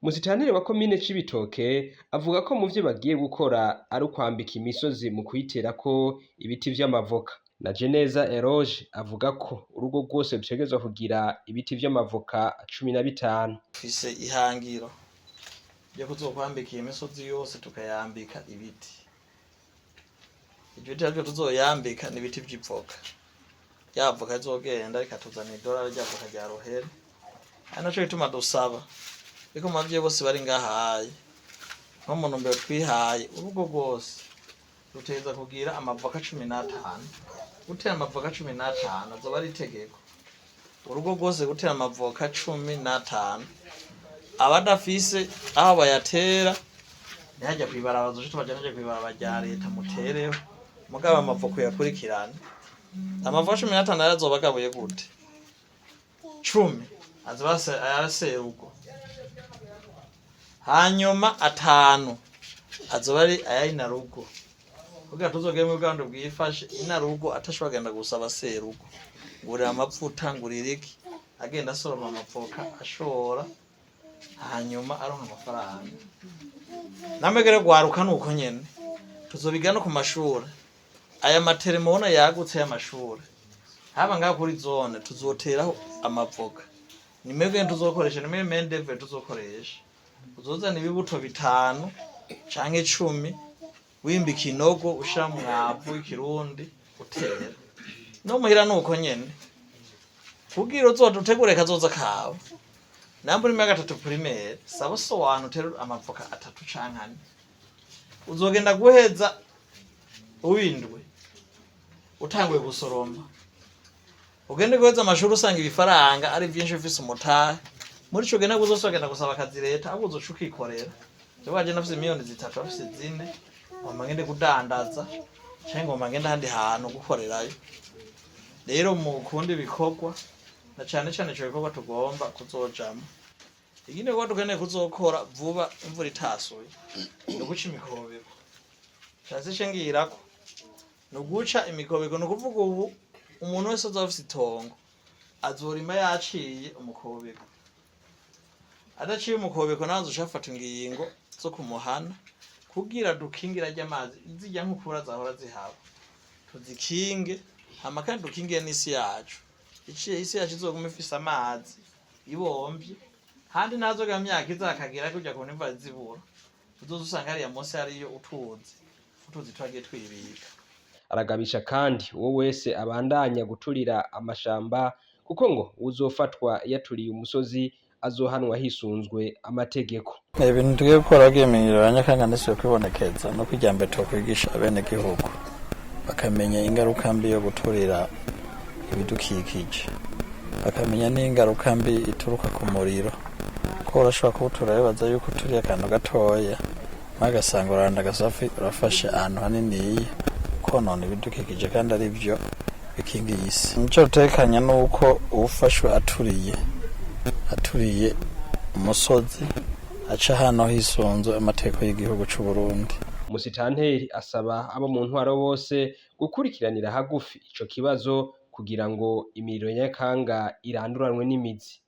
Musitanteri wa komine Cibitoke avuga ko mu vyo bagiye gukora ari ukwambika imisozi mu kuyiterako ibiti vy'amavoka. Na Jeneza Eroge avuga ko urugo rwose rutegerezwa kugira ibiti vy'amavoka 15. Dufise ihangiro ryo kuzokwambika iyi misozi yose, tukayambika ibiti. Ivyo biti navyo tuzoyambika ni ibiti vy'ivoka. Rya voka rizogenda rikatuzanira idolari, rya voka rya rohere. Ari naco gituma dusaba ariko mu bavyeyi bose bari ngahaye, nko mu ntumbero twihaye, urugo rwose rutegerezwa kugira amavoka 15. Gutera amavoka 15 azoba ari itegeko, urugo rwose gutera amavoka 15. Abadafise aho bayatera, ntihajya kw'ibarabara, uzoca tubajana haja kw'ibarabara rya leta mutereho. Mugabo amavoka uyakurikirane. Amavoka 15 rero azoba agabuye gute? 10 azoba aya serugo, hanyuma 5 azoba ari aya inarugo, kugira tuzogere mu bwando bwifashe. Inarugo atashobora kugenda gusaba serugo ngurira amavuta, ngurira iki, agenda asoroma amavoka, ashora, hanyuma aronka amafaranga. Namwegere gwaruka nuko nyene tuzobiga no ku mashuri. Aya matere mubona yagutse y'amashuri, haba ngaha kuri zone, tuzoteraho amavoka. Ni mwebwe tuzokoresha, ni mwebwe main d'oeuvre tuzokoresha. Uzozana ibibuto 5 canke 10, wimba ikinogo, ushira mu mwavu w'ikirundi, utera. No muhira nuko nyene, kugira uzodutegure kazoza kawe. Namba uri mu gatatu primaire, saba so wantu utere amavoka 3 canke 4. Uzogenda guheza uwindwe utanguye gusoroma, ugende guheza amashuri usanga ibifaranga ari vyinshi, ufise umutahe. Muri ico gihe ntabwo uzosogenda gusaba akazi leta, ahubwo uzoca ukikorera. Jewe waje nafise miliyoni 3, afise 4, ngomba ngende kudandaza canke ngomba ngende ahandi hantu gukorerayo. Rero mu kundi ibikorwa, na cane cane ico gikorwa tugomba kuzojamwo. Ikindi gikorwa dukeneye kuzokora vuba imvura itasuye ni uguca imikobeko. Canse ngirako ni uguca imikobeko, ni ukuvuga ubu umuntu wese azoba afise itongo azorima yaciye umukobeko. Adaciye umukobeko nawe azoca afata ingingo zo kumuhana, kugira dukingira arya amazi, zirya nkukura zahora zihaba tuzikinge, hama kandi dukingiye n'isi yacu. Iciye isi yacu izoguma ifise amazi ibomvye, handi ntazogera myaka izakagira kurya kubona imvura zibura, uzoza usanga hariya munsi hariyo utuzi, utuzi twagiye twibika. Aragabisha kandi uwo wese abandanya guturira amashamba, kuko ngo uzofatwa yaturiye umusozi azohanwa hisunzwe amategeko. Ibintu tugiye gukora bwimiriro ya Nyakanga ndetse kwibonekeza no kwijya mbere, twokwigisha abenegihugu bakamenya ingaruka mbi yo guturira ibidukikije, bakamenya n'ingaruka mbi ituruka ku muriro, ko urashobora kuwutura wibaza yuko uturiye akantu gatoya, magasanga uranda agasafi urafashe ahantu haniniya, konona ibidukikije kandi ari byo bikingiye isi. Nico rutekanya nuko uwufashwe aturiye umusozi aca hano hisunzwe amategeko y'igihugu c'u Burundi. Umusitanteri asaba abo mu ntwaro bose gukurikiranira hagufi ico kibazo kugira ngo imiriro nyakanga iranduranwe n'imizi.